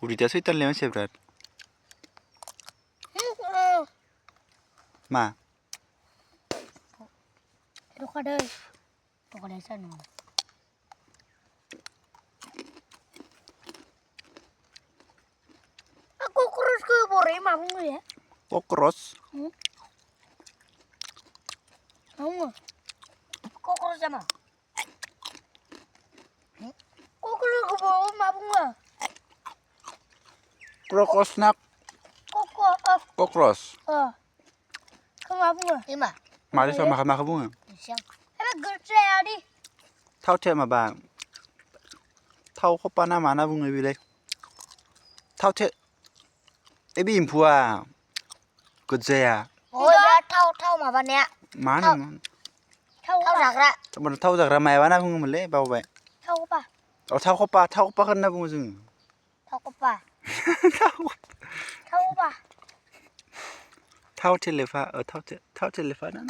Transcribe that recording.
Udah suitan lema sebrat. Ma. Itu kadai. Itu kadai sana. Aku kurus ke bore mamu ya. Kokros. Mamu. Kokros sama. Kokros ke bore mamu ya. Kokros nak. Kokros. Ke mamu ya. Ima. Mari sama makan bunga. Siang. Gede di. Tahu cek ma bang. Tahu kok pana mana bunga bilai. Tahu cek. Ebi impua. Gede ya. Oh ya tahu ma ban ya. Mana? Tahu zakra. Teman tahu zakra mai mana bunga mele bawa baik. Tahu apa? Oh tahu apa kan na bunga jeng. Tahu apa? Tahu. Tahu apa? Tahu telefa, tahu telefa na.